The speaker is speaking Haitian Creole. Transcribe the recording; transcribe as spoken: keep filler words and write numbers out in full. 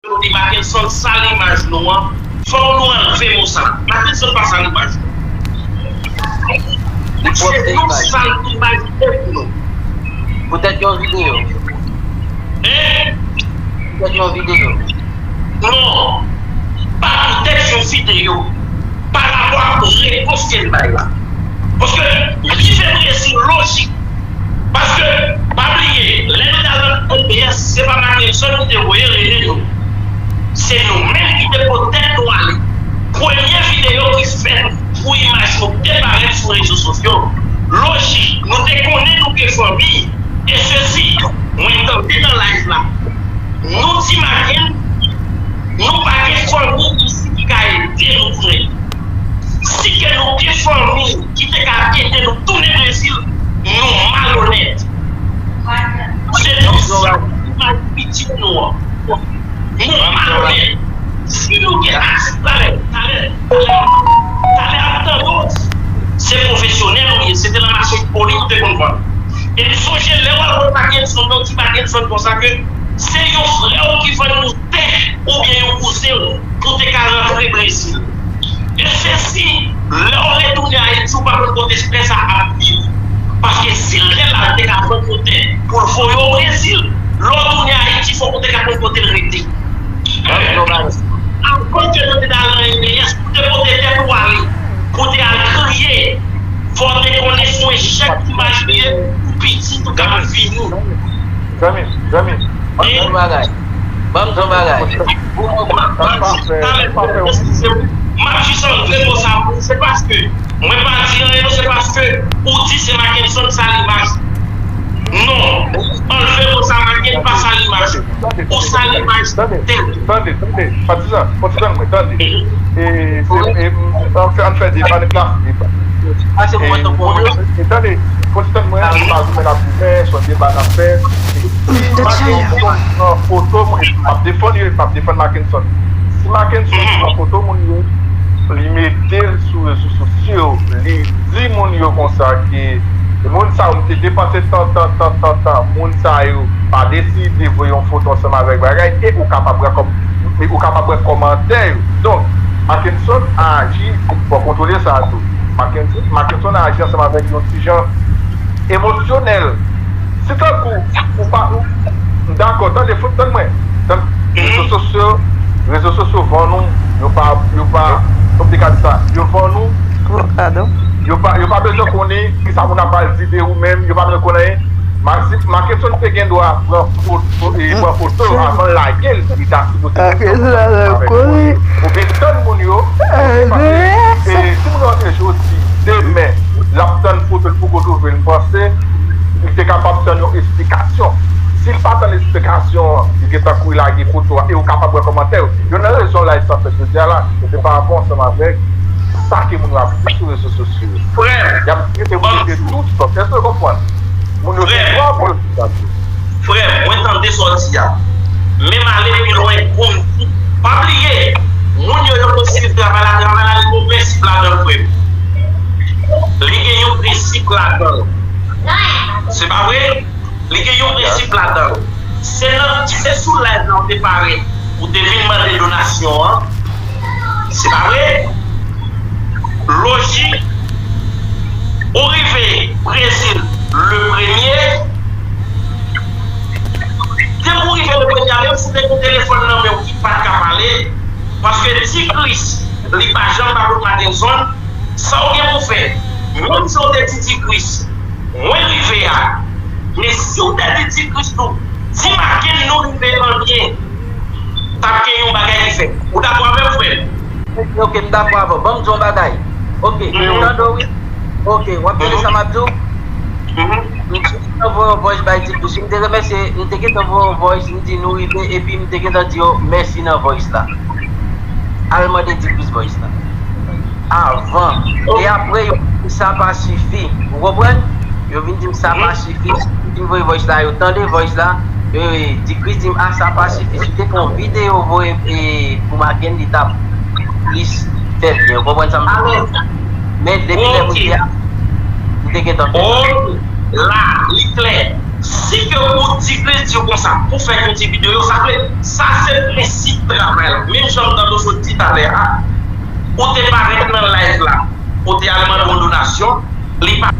Nou di Mackenson sal imaj nou an, fòk nou anlve mo sa. Mackenson pa sal imaj nou. Se nou sal imaj tèt nou. Poutèt yon videyo. Hein? Poutèt yon videyo. Non. Pa poutèt yon videyo. Pa rapò ak repons ke l bay la. Paske rive Brezil lojik. Paske, pa bliye, lè nou t al nan M B S, se pa Mackenson ki te voye rele nou. Se nou menm ki te pote tèt nou ale. Premye videyo ki fèt pou imaj nou te parèt sou rezo sosyo. Lojik, nou te konnen nou gen fanmi. E sesi, mwen tande nan live la. Nou di Macken, nou pa gen fanmi isi ki ka ede nou vre. Si ke nou gen fanmi ki te ka ede nou tounen Brezil, nou malonèt. Se nou sa ki mal pitit nou an. Nou malonèt. Si nou gen atis talè, talè, talè, talè ap tande w, se pwofesyonèl ou ye, se te nan mache poli ou te konn vann. E m sonje lè w al wè Mackenson, nan ti Mackenson konsa ke se yon frè w ki vann ou tè oubyen yon kouzen w pou te ka rantre Brezil. E sesi, lè w retounen Ayiti, ou pa konn kote frè sa ap viv. Paske si l te la, l te ka vann yon tè pou l voye w Brezil. Lè w tounen Ayiti, fòk ou te ka konn kote l rete. Ankò ke nou te ta al nan M B S, pou te pote tèt ou ale, pou te al kriye, fò w te konnen se yon echèk imaj li ye pou pitit ou k ap vini. Zanmi, zanmi. Ban m di yon bagay. Ban m di yon bagay. Pou mwen, ban m di talè, eskize m. M ap jis anlve mo sa pou ou. Se paske mwen pa di anyen, non, se paske ou di se Mackenson sal imaj. Non. Anlve mo sa, Macken pa sal imaj. Ou sal imaj tèt ou. Tande, tande, patizan, patizan mwen, tande. E, se, e, ann fè, ann fè deba, ann klase deba. E, e, tande, patizan mwen, pa goumen ap goumen, se yon deba n ap fè. E, si Mackenson pran foto, mwen, m ap defann yo, m ap defann Mackenson. Si Mackenson pran foto moun yo, li mete l sou rezo sosyo, li di moun yo konsa ke moun sa yo, m te depanse tan, tan, tan, tan, tan, moun sa yo pa deside voye yon foto ansanm avèk bagay, e ou kapab wè kòm, e ou kapab wè kòmantè yo. Donk, Mackenson aji, fò kontwole sa tou. Mackenson, Mackenson aji ansanm avèk yon ti jan emosyonèl. Si tankou ou pa, ou, m dakò, tande, fout tann mwen. Tann, rezo sosyo, rezo sosyo vann nou, yo pa, yo pa, kòm te ka di sa, yo vann nou, yo pa, yo pa bezwen konnen kisa moun ap pral di de ou menm, yo pa bezwen konnen anyen. Ma, si, Mackenson te gen dwa pran foto, e, pran foto avan l lage l, li ta sipoze avèk moun yo. Oubyen tann moun yo, paske, e, si moun yo antre jodi, demen, l ap tann foto l poko twouve l, m panse, li te kapab tann yon esplikasyon. Si l pa tann esplikasyon an, li gentan kouri lage foto a, e ou kapab wè kòmantè yo. Youn nan rezon live sa fèt jodi a la, se pa rapò ansanm avèk sa ke moun yo ap di sou rezo sosyo yo. Frè, y ap trete moun yo de tout sòt. Èske w konprann? Moun yo gen dwa pou yo di sa tou. Frè, mwen tande sa w di a. Men m ale pi lwen pou m di, pa bliye, moun yo, yo konn swiv travay la, travay la, li gen yon prensip ladan l, frè m. Li gen yon prensip ladan l. Se pa vre? Li gen yon prensip ladan l. Se nan, se sou live la w te parèt, ou te vin mande donasyon an. Se pa vre? Lojik, ou rive Brezil le premye. Depi w rive le premye a, menm si w te gen telefòn nan men w ki pa t ka pale, paske Ti Kris, li pa janm pa kot Mackenson, sa w gen pou fè, menm jan w te di Ti Kris, mwen rive a, men si w te di Ti Kris tou, di Macken nou rive an byen, t ap gen yon bagay ki fèt. Ou dakò avè m, frè m? Ok, ok, m dakò avè w. Ban m di w yon bagay. Ok, m tande w, wi. Ok, w ap tande sa m ap di w? M te gentan voye yon voice bay Ti Kris. M te remèsye, m te gentan voye yon voice, m di nou rive, epi m te gentan di yo mèsi nan voice la. Al mande Ti Kris voice la. Avan. E apre, yo di m sa pa sifi. Ou konprann? Yo vin di m sa pa sifi. Yo vin voye voice la, yo tande voice la. Yo, yo, Ti Kris di m, a, sa pa sifi. Si w te fè yon videyo voye, e, pou Macken, li t ap plis fè byen. Ou konprann sa m di? Men depi lè m rive a, m te gentan fè sa. Ok. La, li klè. Si ke ou di kredi yo konsa pou fè yon ti videyo, sa vle, sa se prensip travay la. Menm jan m tande w sot di talè a, ou te parèt nan live la, ou te al mande yon donasyon, li pa